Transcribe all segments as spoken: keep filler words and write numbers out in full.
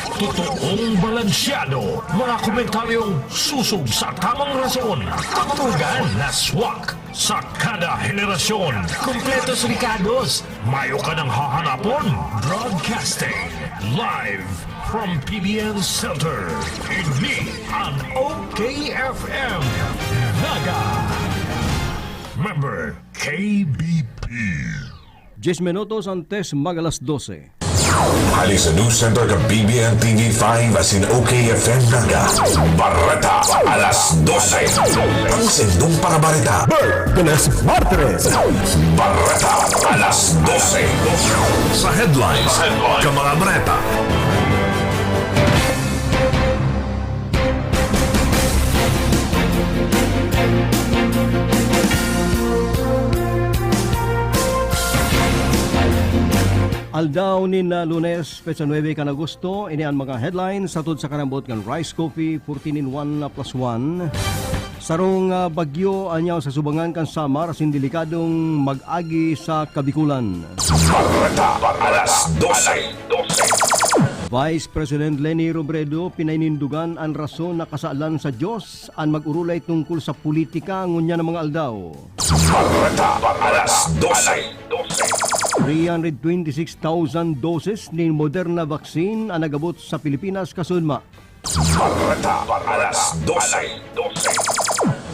Totoong balansyado, mga komentaryong susog sa tamang rason. Tatugan na swak sa kada henerasyon. Kompletos rikados, mayo ka nang hahanapon. Broadcasting live from P B N Center. Ini an O K F M Naga. Member K B P. Diez minutos antes mag alas dose. Hali sa News Center kan P B N T V five asin O K F M Naga. Bareta alas dose. Ang sindong parabareta. Bertenes Martires. Bareta alas dose. Sa headlines, ka mga bareta. Aldaw nin, ah, Lunes, petsa nuebe kan Agosto, ini an mga headlines hatod sa kanabot kan Rice Coffee fourteen in one plus one. Sarong, ah, bagyo an yaon sa subangan kan Samar asin delikadong mag-agi sa Kabikulan. Bareta alas dose. Vice President Leni Robredo pinanindugan an rason na kasalan sa Dios an mag-orolay tungkol sa politika ngunyan na mga aldaw. Bareta alas dose. Three hundred twenty-six thousand doses nin Moderna vaccine an nag-abot sa Pilipinas kasunma. Bareta alas dose.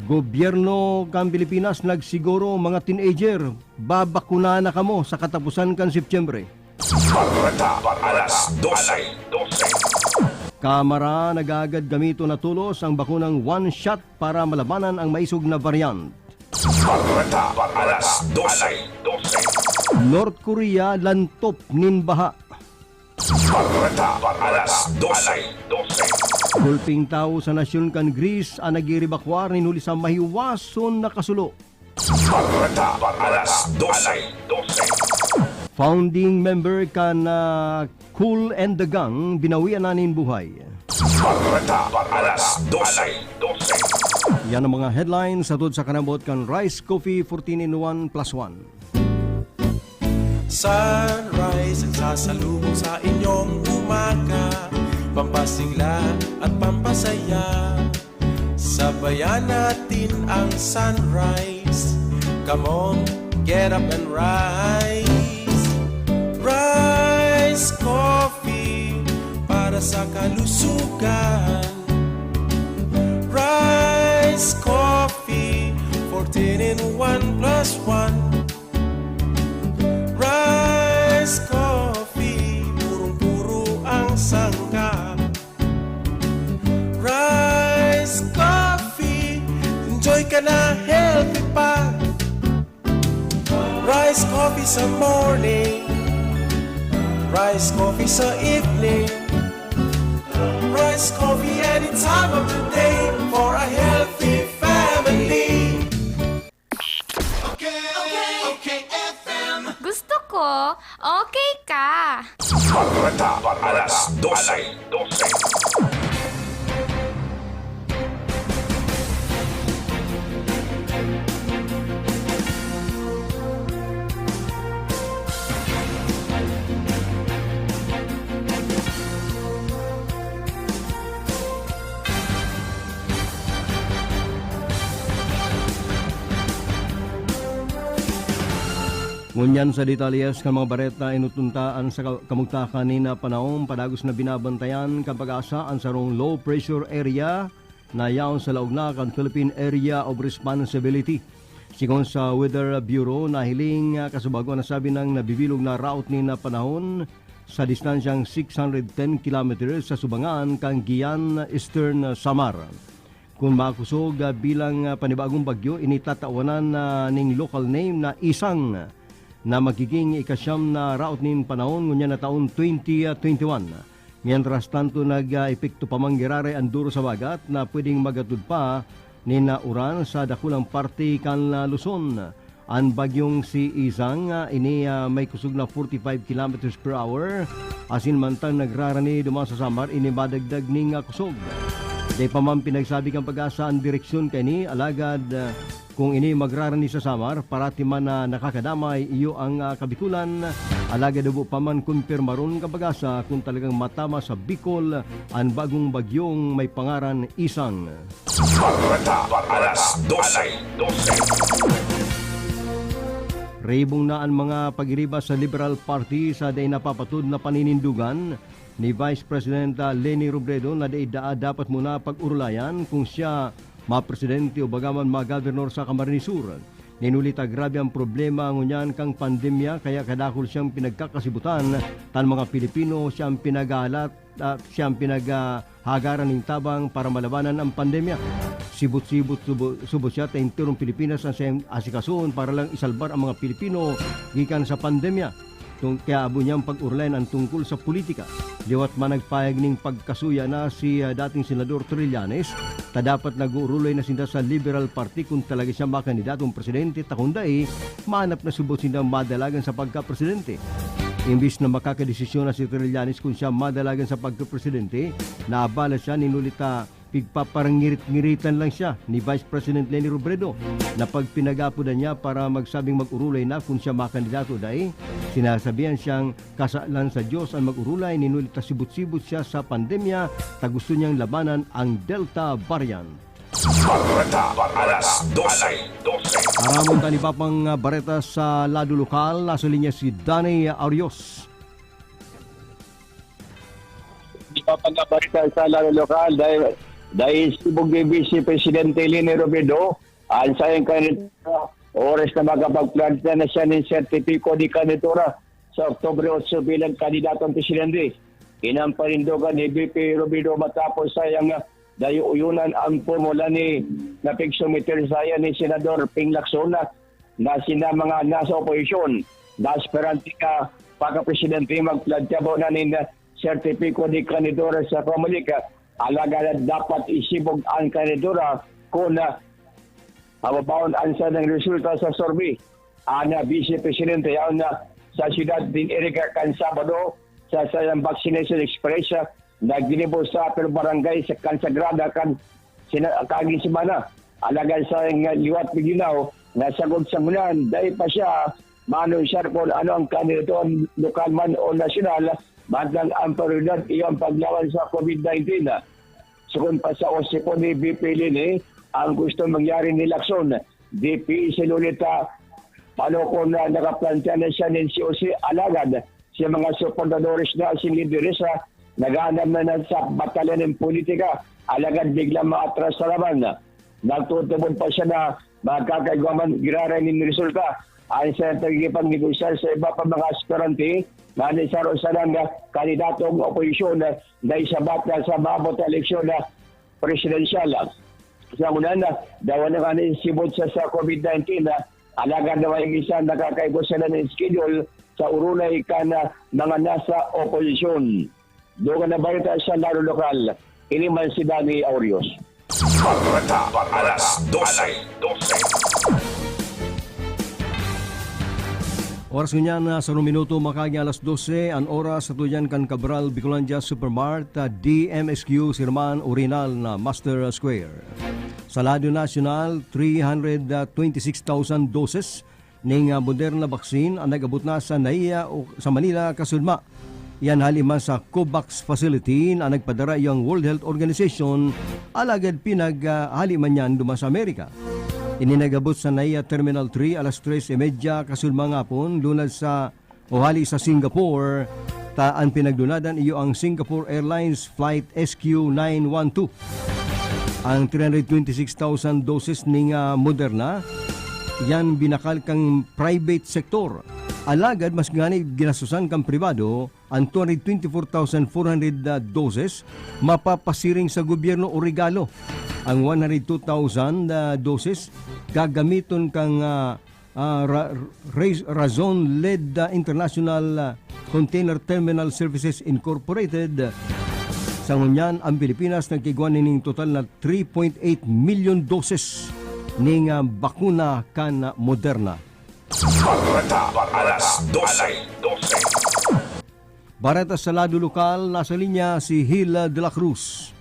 Gobyerno kan Pilipinas nagsiguro, mga teenager, babakuna na kamo sa kataposan kan Setyembre. Bareta alas dose. Kamara nagagad gamiton na tolos ang bakunang one shot para malabanan ang maisog na variant. Bareta alas dose. North Korea lantop nin baha. Bareta alas dose. Golpeng tawo sa nasyon kan Greece an nagiribakwar nin huli sa mahiwason na kasulo. Bareta alas dose. Founding member kan, ah, Kool and the Gang, binawian na nin buhay. Bareta alas dose. Yan ang mga headlines hatod sa kanabot kan Rice Coffee fourteen in one plus one. Sunrise ang sasalubong sa inyong umaga, pampasigla at pampasaya. Sabayan natin ang sunrise. Come on, get up and rise. Rice Coffee para sa kalusugan. Rice Coffee, fourteen in one plus one. Rice Coffee, purong-puro ang sangkap. Rice Coffee, enjoy ka na, healthy pa. Rice Coffee sa morning, Rice Coffee sa evening, Rice Coffee any time of the day for a healthy family. Okay, okay, okay, F M. Gusto ko, okay ka. Bareta, alas dose. Ngunyan sa detalyes kan mga bareta, inutong ta an sa ka-, kamugtakan nin panahon, padagos na binabantayan kan PAGASA an sarong low pressure area na yaon sa laog na kan Philippine Area of Responsibility. Sigon sa Weather Bureau, nahiling, ah, kasubago an nasabi nang nabibilog na route nin panahon sa distansyang six hundred ten kilometers sa subangan kan Guiana, Eastern Samar. Kun makosog, ah, bilang, ah, panibagong bagyo, ini tatawanan na ning local name na Isang, na magiging ikasyam na route nin panahon ngunyan na taon twenty twenty-one. Mientras tanto, nag, ah, epekto pa man giraray an duro sa bagat na pwedeng maghatod pa nin, ah, uran sa dakulang parte kan, ah, Luzon. An bagyong si Isang, ah, ini, ah, may kusog na forty-five kilometers per hour, asin mantang nagrarani duman sa Samar, ini madagdag ning, ah, kusog. Dai pa man pinagsabi kan PAGASA an direksyon kaini, alagad, ah, Kung ini magrarani sa Samar, parati man na nakakadamay iyo ang, ah, Kabikulan, alagad habo pa man kumpirmaron ka bagasa kung talagang matama sa Bicol an bagong bagyong may pangaran Isang. Bareta, alas dose. Ribong na an mga pagiriba sa Liberal Party sa dai napapatod na paninindogan ni Vice President, ah, Leni Robredo na dai daa dapat muna pag-orolayan kung siya mapresidente o bagaman magobernador sa Camarines Sur. Nin huli ta grabe ang problema ngunyan kan pandemya, kaya kadakul siyang pinagkakasibutan kan mga Pilipino, siyang pinaghahalat, ah, siyang pinaghahagaran nin tabang para malabanan ang pandemya. Sibot-sibot subo-, subot siya ta enterong Pilipinas an saiyang asikasoon para lang isalbar ang mga Pilipino gikan sa pandemya. Tung-, kaya abo niyang pag-orolayan an tungkol sa politika. Liwat man nagpahayag nin pagkasuya na si, ah, dating Senador Trillanes, ta dapat nag-oorolay na sinda sa Liberal Party kung talaga siya makandidatong presidente, ta kung dai, mahanap na subot sindang madalagan sa pagkapresidente. Imbis na makakadesisyon na si Trillanes kung siya madalagan sa pagkapresidente, naabala siya nin huli ta pigpaparangirit-ngiritan lang siya ni Vice President Leni Robredo na pag pinag-aapodan niya para magsabing mag-orolay na kung siya makandidato o dai. Sinasabihan siyang kasalan sa Diyos ang mag-orolay, nin huli ta sibot-sibot siya sa pandemya, ta gusto niyang labanan ang Delta variant. Bareta, alas dose. Aramon kan iba pang, ah, bareta sa lado lokal, nasa linya si Danny Arios. Di pa pagkabarita sa lalo lokal dahil, dahil sibog ni Vice Presidente Leni Robredo, ang sayang kandidatura, oras na makapagplanta na siya ng sertipiko de kandidatura sa Oktubre otso bilang kandidatong presidente. Inang panindogan ni V P Robredo matapos sayang na dayuuyonan ang formula ni na pigsumiter sa iya ni Senador Ping Lacson na na sina mga nasa oposisyon na aspirante ka pagka-presidente magplantya bo na nin sertipiko de kandidatura sa Comelec. Alagad dapat isibog ang kandidatura kun, ah, mababaon an sanang resulta sa survey. An, ah, Vice Presidente yaon na sa siyudad nin Iriga kan Sabado sa sayang Vaccination Express, ah, na ginibo sa Apil Barangay sa Consagrada kan sina-, kagin semana. Alagad sa nga liwat miginaw na sagkod sa ngunyan, dai pa siya maanunsiyar kun ano ang kandidato, lokal man o nasyonal, mantang ang prioridad iyo ang paglawan sa COVID nineteen. Sukon pa sa osipon ni V P Leni, ang gusto mangyari ni Lacson, V P si Lolita Palocon na nakaplantya na siya nin C O C, alagad sa mga suportadores na asin lideres na naghahanap na, na sa batalya nin politika, alagad biglang maatras sa laban. Nagtutubod pa siya na magkakaigwa man giraray nin resulta. Ayon sa pagkikipagnegosar sa iba pa mga aspirante, na ni Saro Salanga, kandidatong oposisyon na isabat na sa maabot na eleksyon na presidensyal. Sa una na, dawa na nga ni sibot sa, sa COVID nineteen na alagad na may minsan nakakaigwa sila ng schedule sa urunay kan mga nasa oposisyon. Dugang na balita sa laro lokal, ini man si Danny Aurios. Bareta, alas dose. Oras ngunyan na sa minuto, makagi alas dose, an oras sa tuyan kan Cabral Bicolandia Supermart, ah, D M S Q, Sirman Orinal na Master Square. Sa lado nasyonal, three hundred twenty-six thousand doses ning, ah, Moderna vaccine ang nag-abot na sa NAIA o sa Manila, kasudma. Yan hali man sa COVAX facility na nagpadara iyang World Health Organization, alagad pinag, ah, hali man yan duman sa Amerika. Ini nag-abot sa NAIA Terminal three alas tres y media kasudma ngapon, lunad sa o hali sa Singapore, ta an pinaglunadan iyo ang Singapore Airlines Flight S Q nine one two. Ang three hundred twenty-six thousand doses ning, ah, Moderna, yan binakal kan private sector. Alagad mas ngani ginastosan kan pribado, ang two hundred twenty-four thousand four hundred, ah, doses mapapasiring sa gobyerno o regalo. Ang one hundred two thousand, ah, doses gagamiton kan, ah, ah, ra-, rais-, Razon-led, ah, International, ah, Container Terminal Services Incorporated. Sa ngunyan, ang Pilipinas nagkigwa nining total na three point eight milyon doses ning, ah, bakuna kan Moderna. Bareta, alas dose. Bareta sa lado lokal, nasa linya si Hil de la Cruz.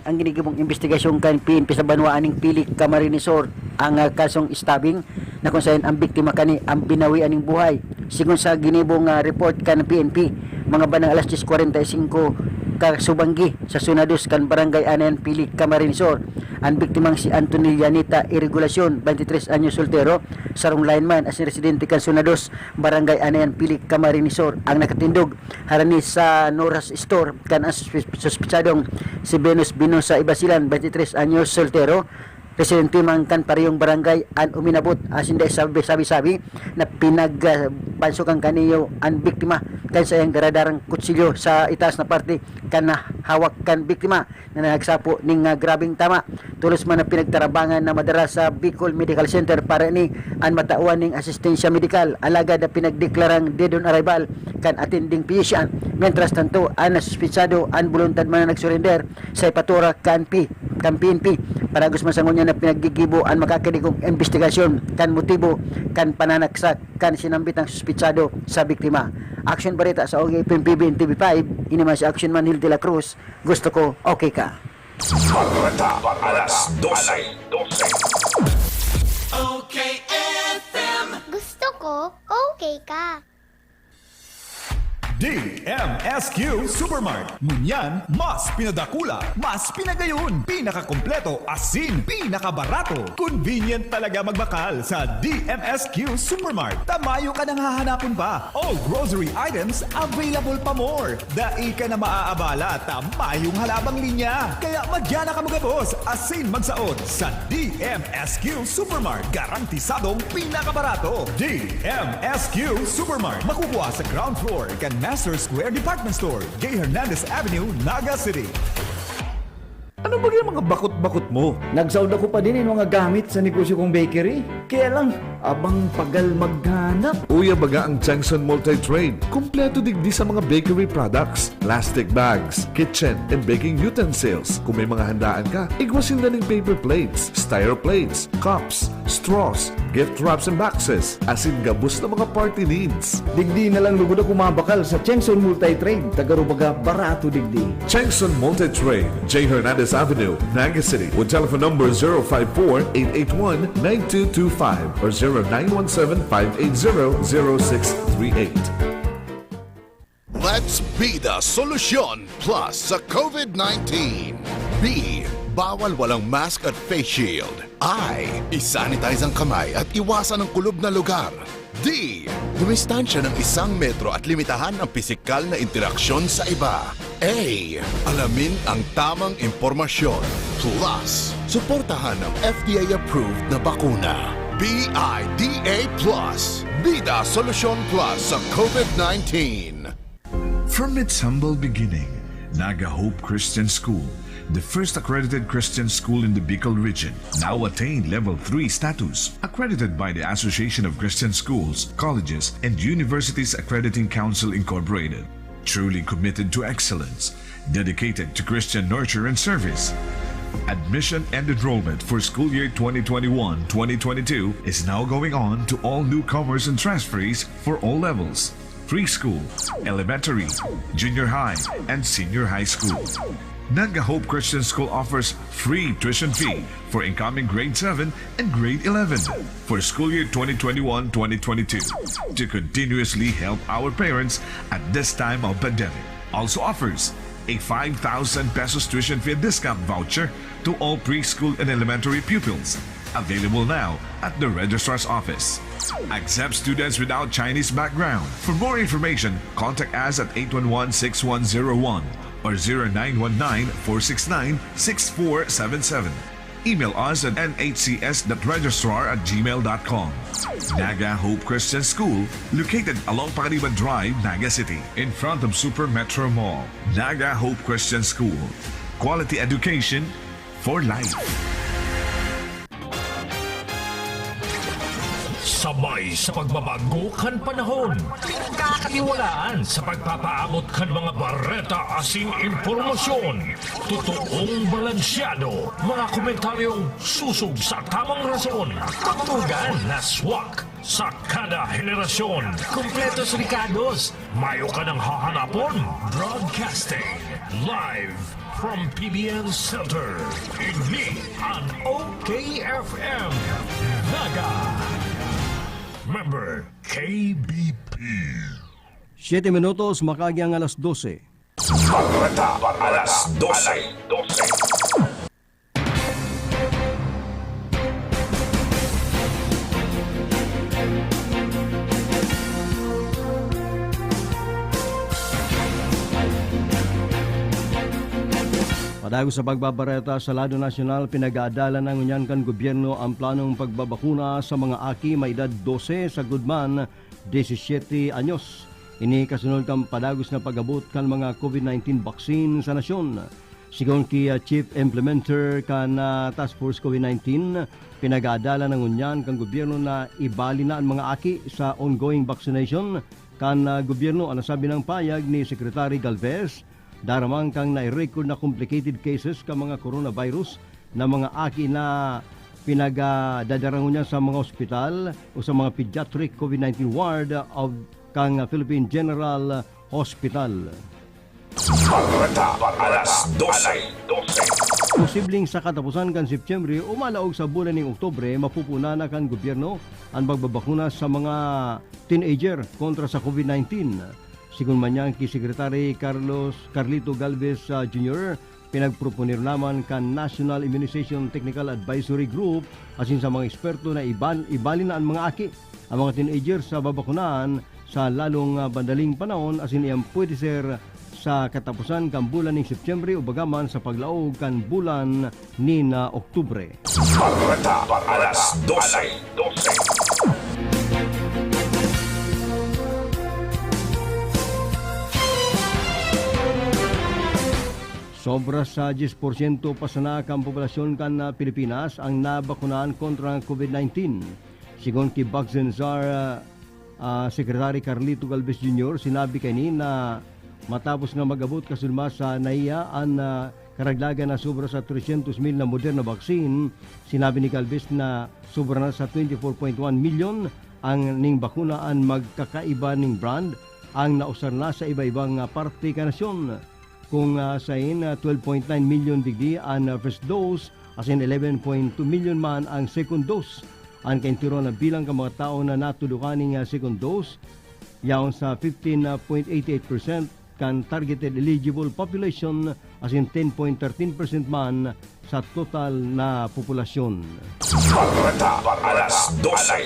ang ginigibong imbestigasyon kan P N P sa banwaan ning Pili, Camarines Sur, ang, ah, kasong stabbing na kung saen ang biktima kani ang binawian ning buhay. Sigon sa ginibong, ah, report kan P N P, mga bandang alas dyes kwarenta y singko kasubanggi sa zona dos kan Barangay Anayan, Pili, Camarines Sur, ang biktimang si Antonio Yanita Irregulacion, twenty-tres anyos, soltero, sarong lineman, asin residente kan zona dos, Barangay Anayan, Pili, Camarines Sur, ang nakatindog harani sa Nora's Store kan ang suspe-, suspetsadong si Venus Binosa Ibasilan, twenty-tres anyos, soltero, residente man kan parehong barangay, an uminabot asin dai sabi-sabi-sabi na pinag, ah, pansukan kaniyo an biktima kan saiyang daradarang kutsilyo sa itaas na parte kan hawak kan biktima na nagsapo ning, ah, grabeng tama. Tolos man na pinagtarabangan na madara sa Bicol Medical Center para ini an matawan ning asistensya medikal, alagad na pinagdeklarang dead on arrival kan attending physician. Mientras tanto, an nasuspetsado an boluntad man na nagsurrender sa ipatura kan P-, kan P N P. Paragos man sa ngunyan na pinaggigibo an makakidigong imbestigasyon kan motibo kan pananaksak kan sinambitang suspetsado sa biktima. Action Bareta sa O K F M P B N T V five, ini man si Action Man Hill de la Cruz, Gusto Ko, Okay Ka. Bareta, alas dose. O K F M. Gusto Ko, Okay Ka. D M S Q Supermart. Ngunyan, mas pinadakula, mas pinagayon, pinakakompleto, asin pinakabarato. Convenient talaga magbakal sa D M S Q Supermart. Ta mayo ka nang hahanapon pa. All grocery items available pa more. Dai ka na maaabala ta mayong halabang linya. Kaya madya na kamo gabos asin magsaot sa D M S Q Supermart. Garantisadong pinakabarato. D M S Q Supermart. Makukuha sa ground floor kan Master Square Department Store, Jay Hernandez Avenue, Naga City. Ano ba yung mga bakot-bakot mo? Nagsaod ako pa din yung mga gamit sa negosyo kong bakery. Kaya lang, abang pagal maghanap. Uya baga ang Changson Multi-Trade. Kompleto digdi sa mga bakery products, plastic bags, kitchen and baking utensils. Kung may mga handaan ka, igwa sinda ning paper plates, styro plates, cups, straws, gift wraps and boxes, asin gabos na mga party needs. Digdi na lang lugod ako mabakal sa Chengson Multi-Trade, taga Rubaga, barato digdi. Chengson Multi-Trade, J Hernandez Avenue, Naga City, with telephone number zero five four, eight eight one, nine two two five or zero nine one seven, five eight zero, zero six three eight. Let's be the solution plus sa COVID nineteen. B, bawal walang mask at face shield. I, isanitize ang kamay at iwasan ang kulob na lugar. D, dumistansya ng isang metro at limitahan ang pisikal na interaksyon sa iba. A, alamin ang tamang impormasyon. Plus, suportahan ang F D A-approved na bakuna. B I D A plus. Bida Solusyon Plus sa COVID nineteen. From its humble beginning, Naga Hope Christian School, the first accredited Christian school in the Bicol region, now attained Level three status, accredited by the Association of Christian Schools, Colleges, and Universities Accrediting Council Incorporated. Truly committed to excellence, dedicated to Christian nurture and service. Admission and enrollment for school year twenty twenty-one twenty twenty-two is now going on to all newcomers and transferees for all levels: preschool, elementary, junior high, and senior high school. Naga Hope Christian School offers free tuition fee for incoming grade seven and grade eleven for school year twenty twenty-one twenty twenty-two to continuously help our parents at this time of pandemic. Also offers a five thousand pesos tuition fee discount voucher to all preschool and elementary pupils. Available now at the registrar's office. Accept students without Chinese background. For more information, contact us at eight one one, six one zero one or zero nine one nine, four six nine, six four seven seven. Email us at N H C S dot registrar at gmail dot com. Naga Hope Christian School, located along Pacaniban Drive, Naga City, in front of Super Metro Mall. Naga Hope Christian School. Quality education for life. Sabay sa pagbabago kan panahon, pinagkakatiwalaan sa pagpapaabot kan mga bareta asin impormasyon. Totoong balansyado, mga komentaryong susog sa tamang rason. Tugtugan na swak. Sa kada henerasyon, kumpletos rekados, mayo ka nang hahanapon. Broadcasting live from P B N Center. Ini an O K F M Naga. Member K B P. Siyete minutos, makagi ang alas dose. Bareta, alas dose. Padagos sa pagbabareta sa lado nasyonal, pinag-aadalan na ngunyan kan gobyerno ang planong pagbabakuna sa mga aki may edad dose sagkod man disisyete anyos. Ini kasunod kan padagos na pag-abot kan mga COVID nineteen vaccine sa nasyon. Sigon ki, ah, Chief Implementer kan, ah, Task Force COVID nineteen, pinag-aadalan na ngunyan kan gobyerno na ibali na an mga aki sa ongoing vaccination kan, ah, gobyerno. An nasabi nang pahayag ni Secretary Galvez, daraman kan nai-record na complicated cases kan mga coronavirus na mga aki na pinagdadara ngunyan sa mga ospital o sa mga pediatric COVID nineteen ward of kan Philippine General Hospital. Bareta, alas dose. Posibleng sa kataposan kan Setyembre o malaog sa bulan nin Oktubre, mapupuna na kan gobyerno an pagbabakuna sa mga teenager kontra sa COVID nineteen. Sigon man niyan ki Secretary Carlos Carlito Galvez, ah, Junior, pinagproponer naman kan National Immunization Technical Advisory Group asin sa mga eksperto na iban-, ibali na an mga aki, ang mga teenager sa babakunahan sa lalong, ah, madaling panahon asin iyan pwede ser sa kataposan kan bulan nin Setyembre o bagaman sa paglaog kan bulan nin, ah, Oktubre. Bareta, alas dose. Sobra sa diyes porsyento pa sana kan populasyon kan, ah, Pilipinas ang nabakunahan kontra COVID nineteen. Sigon ki Vaccine Czar, ah, ah, Secretary Carlito Galvez Junior, sinabi kaini na matapos nga mag-abot kasunod sa naiya an, ah, karagdagan na sobra sa tresyentos mil na Moderna vaccine, sinabi ni Galvez na sobra na sa twenty-four point one milyon ang ning bakuna an magkakaiba ning brand ang nausar na sa iba-ibang, ah, parte kan nasyon. Kung, ah, sain, ah, twelve point nine milyon digdi an, ah, first dose, asin eleven point two milyon man ang second dose. An kaintiron na bilang kan mga tawo na natudokan ning, ah, second dose, yaon sa fifteen point eight eight percent kan targeted eligible population, asin ten point thirteen percent man sa total na populasyon. Bareta, alas dose.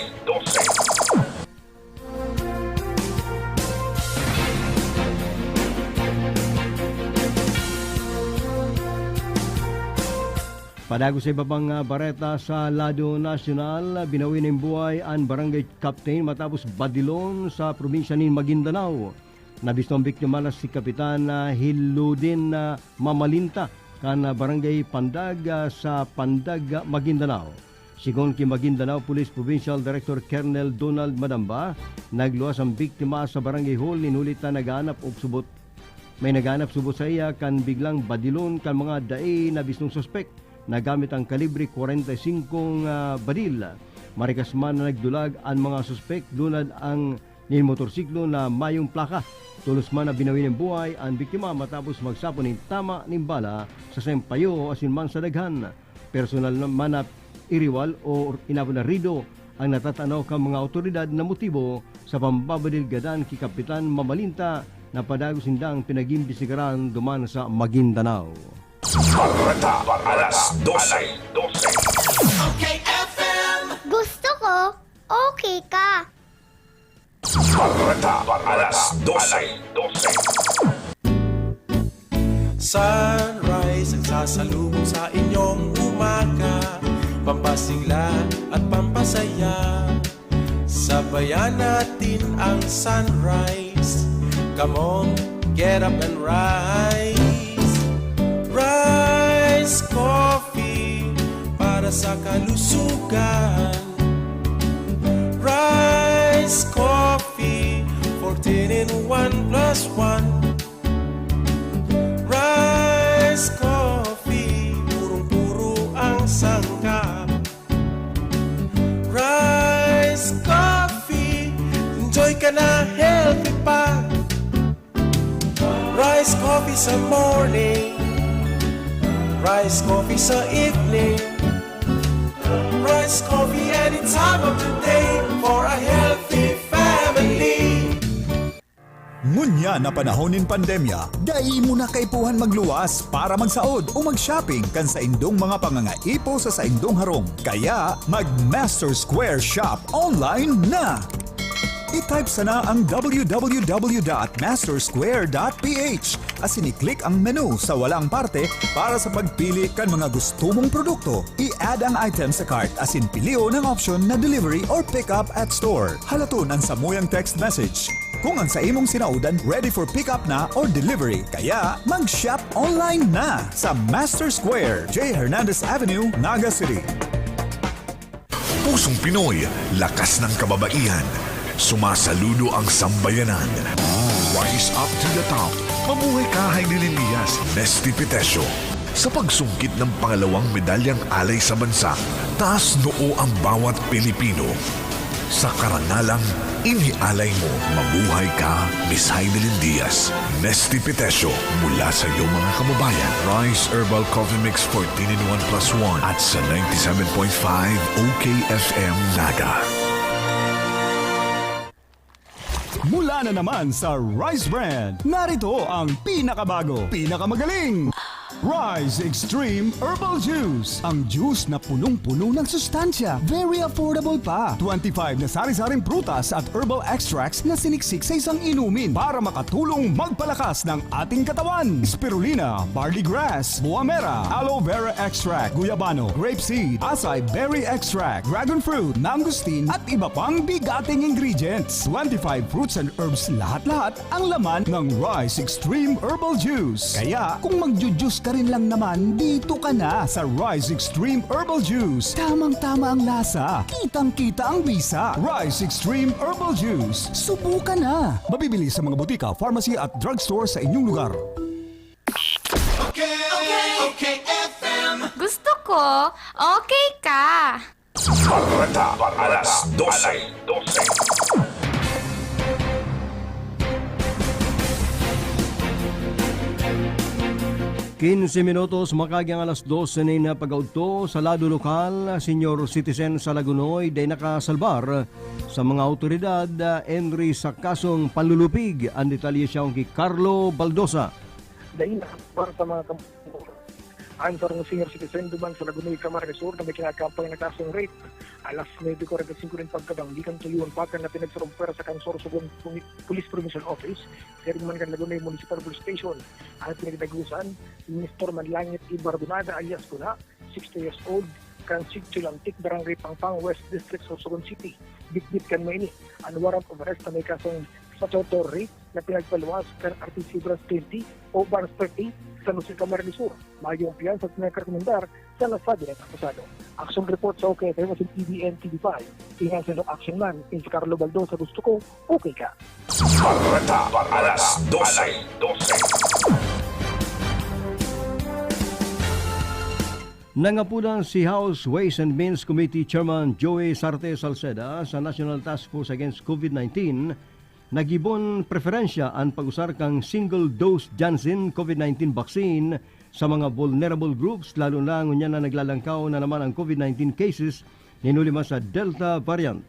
Padagos sa iba pang, ah, bareta sa lado nasyonal, binawi nin buhay an barangay captain matapos badilon sa probinsya nin Maguindanao. Nabistong biktima na si Kapitan, ah, Hiludin, ah, Mamalinta, kan, ah, Barangay Pandag, ah, sa Pandag, ah, Maguindanao. Sigon ki Maguindanao Police Provincial Director Colonel Donald Madamba, nagluwas an biktima sa barangay hall nin huli ta naghahanap og subot. May naghahanap subot saiya kan biglang badilon kan mga dai nabistong suspek na gamit ang kalibre kwarenta y singko nga badil. Marikas man na nagdulag an mga suspek, lunad ang nin motorsiklo na mayong plaka. Tolos man na binawi nin buhay an biktima matapos magsapon nin tama nin bala sa saiyang payo asin man sa daghan. Personal na man na iriwal o inabot na herido ang natatanaw kan mga awtoridad na motibo sa pambabadil gadan ki Kapitan Mamalinta na padagos nindang pinag-iimbestigaran duman sa Maguindanao. Bareta, alas dose. Gusto ko, okay ka. Bareta, alas dose. Sunrise ang sasalubong sa inyong umaga, pampasigla at pampasaya. Sabayan natin ang sunrise. Come on, get up and rise. Rise Coffee para sa kalusugan. Rice Coffee, fourteen in one plus one. Rice Coffee, purong-puro ang sangkap. Rice Coffee. Coffee sa morning, rice coffee sa evening, rice coffee any time of the day for a healthy family. Ngunyan na panahon nin pandemya, dai mo na kaipuhan magluwas para magsaod o mag-shopping kan saindong mga pangangaipo sa saindong harong. Kaya, mag-Master Square Shop online na! I-type sana ang w w w dot master square dot p h asin i-click ang menu sa walang parte para sa pagpili kan mga gusto mong produkto. I-add ang item sa cart asin pilion ang option na delivery or pick up at store. Halaton an samuyang text message kung ang sa imong sinaodan ready for pick up na or delivery. Kaya mag-shop online na sa Master Square, J Hernandez Avenue, Naga City. Pusong Pinoy, lakas ng kababaihan. Sumasaludo ang sambayanan. Rise up to the top. Mabuhay ka, Haililin Diaz, Nesty Petesio. Sa pagsungkit ng pangalawang medalyang alay sa bansa, taas noo ang bawat Pilipino. Sa karangalang inialay mo, mabuhay ka, Miss Haililin Diaz. Nesty Petesio, mula sa iyo mga kababayan. Rice Herbal Coffee Mix fourteen in one plus one at sa ninety-seven point five O K F M Naga. Mula na naman sa Rice Brand, narito ang pinakabago, pinakamagaling Rice Extreme Herbal Juice. Ang juice na punong-puno ng sustansya, very affordable pa. Twenty-five na sari-saring prutas at herbal extracts na siniksik sa isang inumin para makatulong magpalakas ng ating katawan. Spirulina, barley grass, buamera, aloe vera extract, guyabano, grape seed, acai berry extract, dragon fruit, mangosteen, at iba pang bigating ingredients. Twenty-five fruits and herbs lahat-lahat ang laman ng Rice Extreme Herbal Juice. Kaya kung magju-juice ka rin lang naman, dito ka na sa Rice Extreme Herbal Juice. Tamang-tama ang lasa, kitang-kita ang bisa. Rice Extreme Herbal Juice. Subukan na! Mabibili sa mga botika, pharmacy at drugstore sa inyong lugar. Okay, okay, F M. Gusto ko, okay ka. Bareta, alas dose. Quince minutos makaagi ang alas dose nin pag-udto sa lado lokal, senior citizen sa Lagonoy dai nakasalbar sa mga awtoridad, ah, Henry, sa kasong panlulupig. Ang detalye siya ki Carlo Baldosa. Dai nakasalbar sa mga kam-, ang sarong senior citizen duman sa Lagonoy, Camarines Sur na may kinakampay na kasong rape. Alas nuebe cuarenta y cinco nin pagkabang, gikan tuyo an pakan na pinagsarong pwersa kan Sorsogon Puni-, Police Provincial Office, siring man kan Lagonoy Municipal Police Station. Ang pinagdagusan, ni Mister Manlangit Ibarbonada alias Kuna, sixty years old, kan Sitio Lantik, Barangay Pangpang, West District, Sorsogon City. Bitbit kan maini an warrant of arrest na may kasong statutory rape na pinagpaluwas kan Article Branch twenty o Branch thirty sa San Jose, Camarines Sur. Mayong piyansa at pinagrekomendar sa nasabi ng akusado. Action report sa O K F M asin T V N T V five. Pinansin ng action man, si Carlo Baldo sa gusto ko, okay ka. Bareta, alas dose. Nangapodan si House Ways and Means Committee Chairman Joey Sarte Salceda sa National Task Force Against COVID nineteen na gibon preferensya an pag-usar kan single-dose Janssen COVID nineteen vaccine sa mga vulnerable groups, lalo na ngunyan na naglalangkaw na naman ang COVID nineteen cases nin huli man sa Delta variant.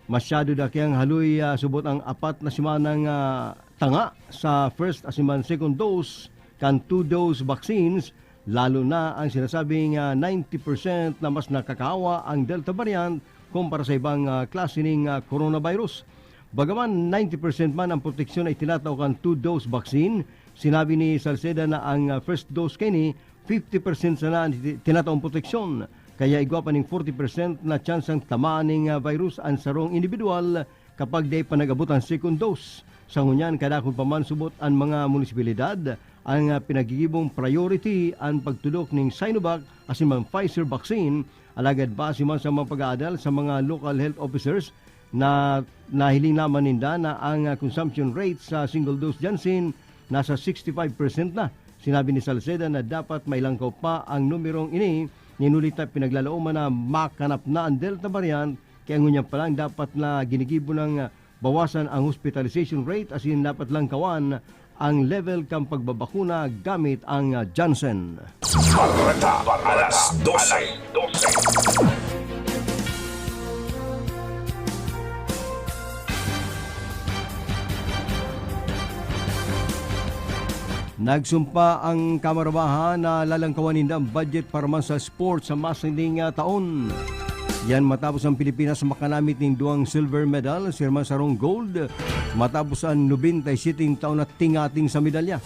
Masyado daki ang haloy, ah, subot ang apat na semanang, ah, tanga sa first asin man second dose kan two-dose vaccines, lalo na ang sinasabing, ah, ninety percent na mas nakakahawa ang Delta variant kumpara sa ibang, ah, klase ning, ah, coronavirus. Bagaman ninety percent man ang proteksyon na itinatao kan two-dose vaccine, sinabi ni Salceda na ang, ah, first dose kaini, fifty percent sana an iti-, tinataong proteksyon. Kaya igwa pa ning forty percent na tsansang tamaan ning, ah, virus an sarong indibidwal kapag dai pa nag-abot an second dose. Sa ngunyan, kadakul pa man subot an mga munisipalidad ang, ah, pinagigibong priority an pagtudok ning Sinovac asin man Pfizer vaccine. Alagad base man sa mga pag-aadal sa mga local health officers na nahiling naman ninda na ang, ah, consumption rate sa single-dose Janssen nasa sixty-five percent na. Sinabi ni Salceda na dapat mailangkaw pa ang numerong ini, nin huli ta pinaglalaoman na makanap na ang Delta variant, kaya ngunyan pa lang dapat na ginigibo nang, ah, bawasan ang hospitalization rate asin dapat langkawan ang level kan pagbabakuna gamit ang, ah, Janssen. Bareta, alas dose. Nagsumpa ang Kamarabahan na lalangkawan ninda ang budget para man sa sports sa masinding, ah, taon. Yan matapos ang Pilipinas makanamit nin duwang silver medal, sirman sarong gold, matapos ang nobenta y siyete taon na tingating sa medalya.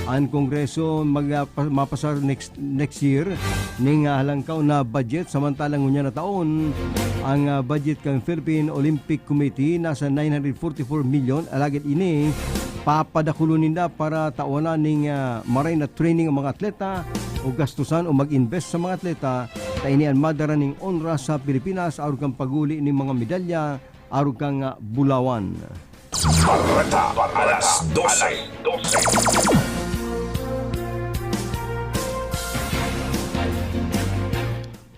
Ang Kongreso mag-, ah, pa-, mapasar next, next year ning, ah, halangkaw na budget, samantalang ngunyan na taon, ang, ah, budget kan Philippine Olympic Committee nasa nine hundred forty-four million, alagad ini papadakulon ninda para tawanan ning, ah, maray na training ang mga atleta o gastusan o mag-invest sa mga atleta, ta ini an madara ning onra sa Pilipinas arog kan pag-uli ning mga medalya arog kan, ah, bulawan. Bareta, alas dose.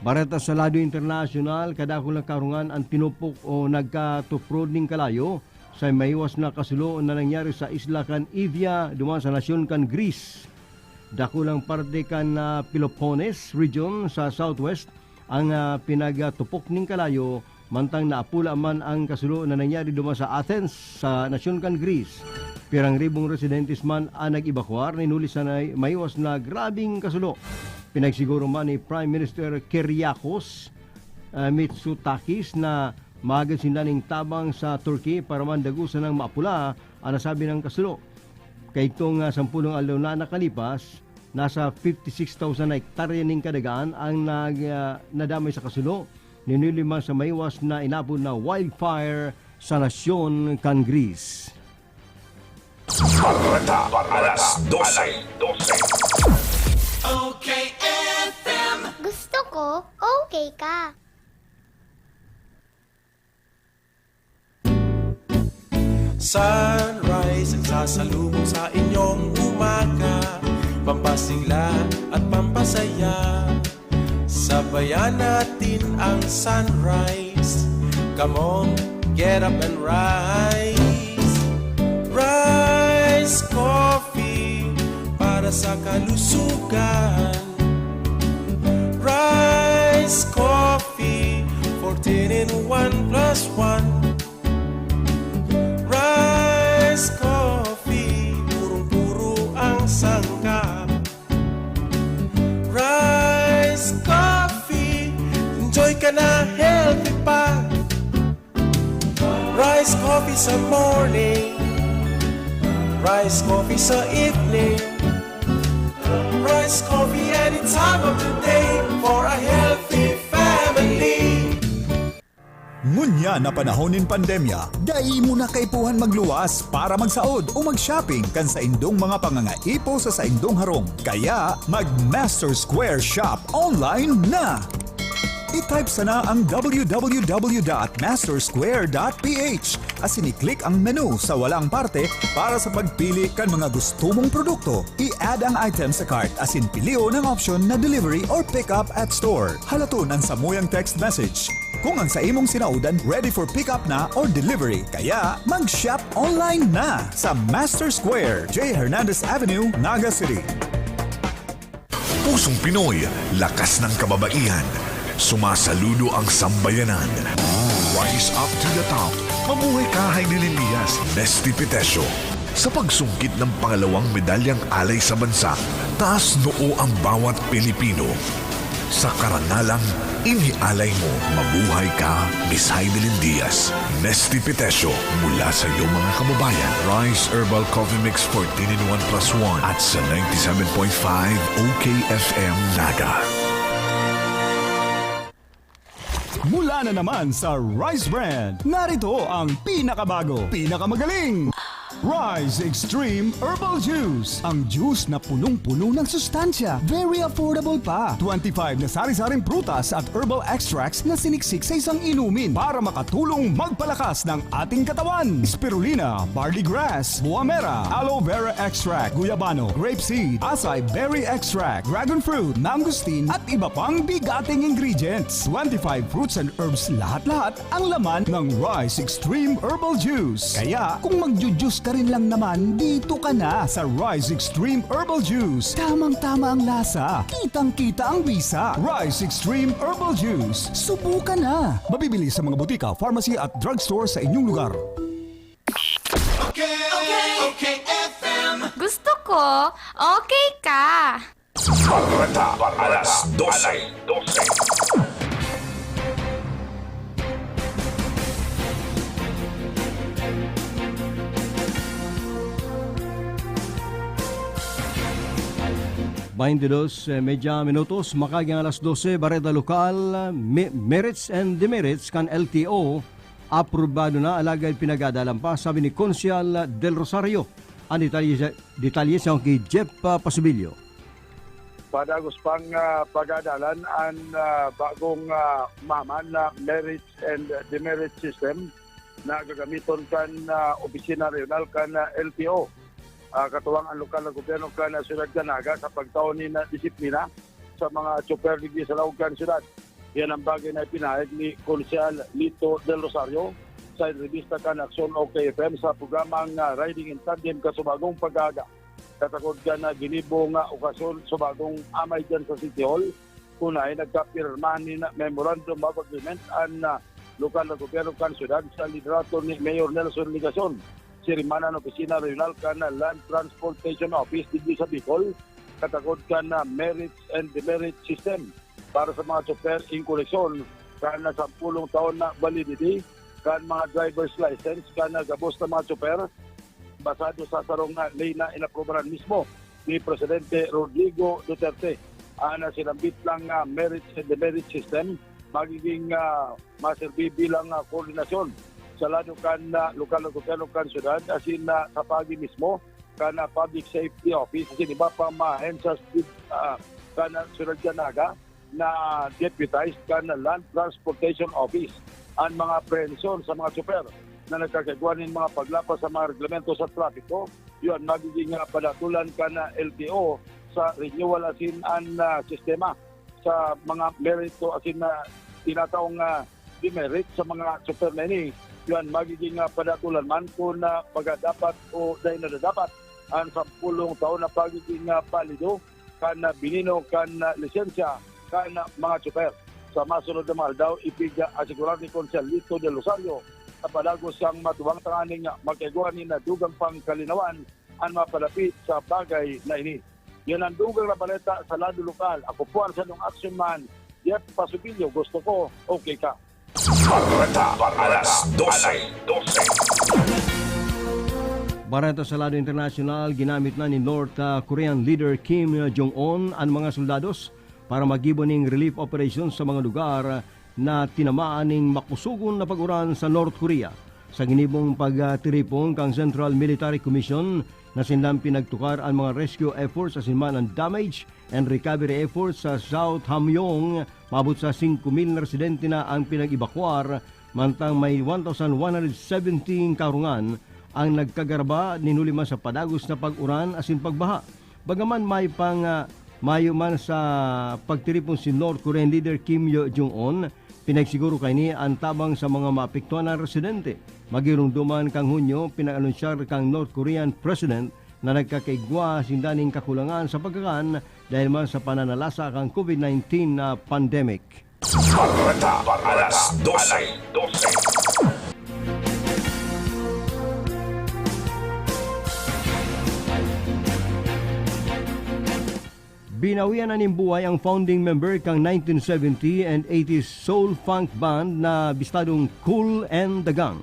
Bareta sa lado internasyonal, kadakul na karungan ang tinupok o nagkatuprod ning kalayo sa maiwas na kasulo na nangyari sa isla kan Evia, duman sa nasyon kan Greece. Dakulang parte kan, ah, Peloponnese region sa southwest ang, ah, pinagtupok ning kalayo, mantang naapula man ang kasulo na nangyari duman sa Athens, sa nasyon kan Greece. Pirang ribong residentes man ang nag-ebakuar nin huli sa nai-, maiwas na grabeng kasulo. Pinagsiguro man ni Prime Minister Kyriakos, ah, Mitsotakis na magad sinda nin tabang sa Turkey para man dagusan nang maapula an nasabing kasulo. Kaidtong, ah, sampolong aldaw na nakalipas, nasa fifty six thousand na hektarya nin kadagaan ang nag-, ah, nadamay sa kasulo, nin huli man sa maiwas na inapod na wildfire sa nasyon kan Greece. Bareta, alas dose. O K F M. Gusto ko, okay ka. Sunrise ang sasalubong sa inyong umaga, pampasigla at pampasaya. Sabayan natin ang sunrise. Come on, get up and rise. Rise Coffee para sa kalusugan. Rise Coffee, fourteen in one plus one. Rise Coffee, purong-puro ang sangkap. Rice Coffee, enjoy ka na, healthy pa. Rice Coffee sa morning, Rice Coffee sa evening, Rice Coffee any time of the day for a healthy family. Ngunyan na panahon nin pandemya, dai mo na kaipuhan magluwas para magsaod o mag-shopping kan saindong mga pangangaipo sa saindong harong. Kaya, mag-Master Square Shop online na! I-type sana ang w w w dot master square dot p h asin i-click ang menu sa walang parte para sa pagpili kan mga gusto mong produkto. I-add ang item sa cart asin pilion ang option na delivery or pick up at store. Halaton ang samuyang text message. Kung ang sa imong sinaodan ready for pick up na or delivery, kaya mag-shop online na sa Master Square, J Hernandez Avenue, Naga City. Pusong Pinoy, lakas ng kababaihan. Sumasaludo ang sambayanan. Rise up to the top. Mabuhay ka, Heidi Lindias, Nesty Petesio. Sa pagsungkit ng pangalawang medalyang alay sa bansa, taas noo ang bawat Pilipino. Sa karangalang inialay mo, mabuhay ka, Miss Heidelin Diaz, Nesty Petesio, mula sa iyong mga kababayan, Rice Herbal Coffee Mix fourteen in one plus one at sa ninety-seven point five O K F M Naga. Mula na naman sa Rice Brand, narito ang pinakabago, pinakamagaling Rice Extreme Herbal Juice. Ang juice na punong-puno ng sustansya, very affordable pa. Twenty-five na sari-saring prutas at herbal extracts na siniksik sa isang inumin para makatulong magpalakas ng ating katawan. Spirulina, barley grass, buamera, aloe vera extract, guyabano, grape seed, acai berry extract, dragon fruit, mangosteen, at iba pang bigating ingredients. Twenty-five fruits and herbs lahat-lahat ang laman ng Rice Extreme Herbal Juice. Kaya, kung magju-juice Rin lang naman, dito ka na sa Rise Extreme Herbal Juice. Tamang-tama ang lasa, kitang-kita ang bisa. Rise Extreme Herbal Juice. Subukan na! Mabibili sa mga butika, pharmacy at drugstore sa inyong lugar. Okay, okay, okay, F M. Gusto ko, okay ka. Bareta, alas dose. Baintidos, eh, medya minutos, makaaging alas dose, Bareta Lokal, me-, merits and demerits kan L T O, aprobado na, alagad pinagadalan pa, sabi ni Konsehal Del Rosario. Ang detalye sa, detalye sa ki Jeff, ah, Pasubilyo. Padagos pang, ah, pagadalan an, ah, bagong, ah, maman na merits and demerit system na gagamiton kan, ah, Opisina Rehiyonal kan, ah, L T O. Ah, katuwang an lokal na gobyerno kan, ah, Siyudad kan Naga sa pagtao nin, ah, disiplina sa mga tsoper digdi sa laog kan siyudad. Yan ang bagay na ipinahayag ni Konsehal Lito Del Rosario sa entrevista kan Aksyon o K F M sa programang, ah, Riding in Tandem kan subagong pag-aaga. Katakod kan, ah, ginibo nga okasyon sa bagong amay dyan sa City Hall, kun haen nagkapirmahan nin Memorandum of Agreement an, ah, lokal na gobyerno kan siyudad sa liderato ni Mayor Nelson Legacion, chairman an Opisina Rehiyonal kan Land Transportation Office digdi sa Bicol, katakod kan, ah, merits and demerit system para sa mga tsoper in koleksyon kan sampolong taon na validity kan mga driver's license kan gabos na mga tsoper, basado sa sarong, ah, ley na inaprubaran mismo ni Presidente Rodrigo Duterte. An, ah, sinambit lang, ah, merits and demerit system magiging, ah, maserbi bilang, ah, koordinasyon sa lado kan, ah, lokal na gobyerno kan siyudad asin, ah, sa paagi mismo kan, ah, Public Safety Office asin iba pang mga ahensya sa, ah, kan, ah, siyudad kan Naga na deputized kan Land Transportation Office. An mga aprehensyon sa mga tsoper na nagkakaigwa nin mga paglapas sa mga reglamento sa trapiko, iyo an magiging, ah, padatolan kan, ah, L T O sa renewal asin an, ah, sistema sa mga merito asin, ah, tinataong, ah, demerit sa mga tsoper na ini. Iyo an magiging, ah, padatolan man kun, ah, baga dapat o dai na dapat an sampolong taon na pagiging, ah, balido kan, ah, binino kan, ah, lisensya kan, ah, mga tsoper. Sa masunod na mga aldaw, ipig-asigurar ni Konsehal Lito Del Rosario na padagos siyang matubang tanganing, ah, magkaigwa nin, ah, dugang pang kalinawan an mga palapit sa bagay na ini. Yan ang dugang na baleta sa lado lokal. Ako po ang sarong action man, Jeff Pasubilyo. Gusto ko, okay ka. Bareta, alas dose. Bareta sa lado internasyonal, ginamit na ni North, ah, Korean leader Kim Jong-un an mga soldados para maggibo ning relief operation sa mga lugar na tinamaan ning makusogon na pag-uran sa North Korea. Sa ginibong pagtiripon kan Central Military Commission, na sinda pinagtukar an mga rescue efforts asin man an damage and recovery efforts sa South Hamgyong, maabot sa singko mil na residente na ang pinag-ebakuar, mantang may one thousand one hundred seventeen karungan ang nagkagaraba nin huli man sa padagos na pag-uran asin pagbaha. Bagaman may pang, ah, mayo man sa pagtiripon si North Korean leader Kim Yo Jong-un, pinagsiguro kaini an tabang sa mga maapektuhan na residente. Magiromdoman kan Hunyo, pinag-anunsyar kan North Korean President na nagkakaigwa sinda nin kakulangan sa pagkakan dahil man sa pananalasa kan COVID nineteen na pandemic. Bareta, alas dose. Binawian na nin buhay ang founding member kan nineteen seventy and eighties soul funk band na bistadong Kool and the Gang.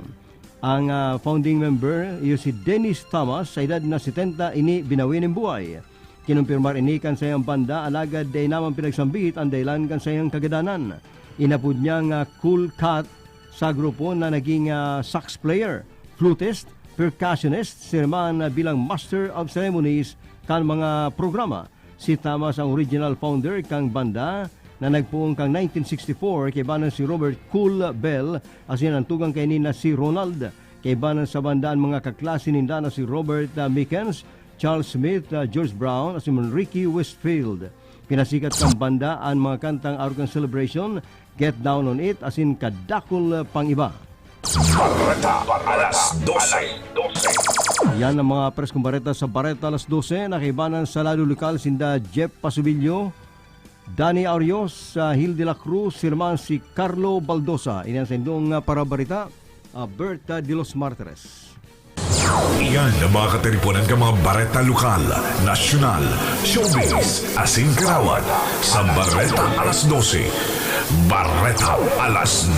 Ang, ah, founding member, iyo si Dennis Thomas, sa edad na setenta, ini binawi nin buhay. Kinumpirmar ini kan saiyang banda, alagad dai naman pinagsambit an dahilan kan saiyang kagadanan. Inapod niya nga Cool Cat sa grupo na naging, ah, sax player, flutist, percussionist, siring man bilang master of ceremonies kan mga programa. Si Thomas ang original founder kan banda na nagpoon kan nineteen sixty-four kaiba na si Robert Cool Bell asin an tugang kaini na si Ronald. Kaiba na sa banda an mga kaklase ninda na si Robert, ah, Meekins, Charles Smith, ah, George Brown, asin man Ricky Westfield. Pinasikat kan banda an mga kantang arog kan Celebration, Get Down on It, asin kadakul pang iba. Bareta, alas dose. Yan ang mga preskong bareta sa Bareta Alas Dose. Nakaibanan sa lado lokal sinda Jeff Pasubilio, Danny Arios, ah, Hil de la Cruz, sirman si Carlo Baldosa. Ini ang saindong, ah, parabarita, ah, Berta de los Martires. Iyan ang mga katiriponan kan mga bareta lokal, nasyonal, showbiz, asin karawat sa Bareta Alas Dose. Bareta Alas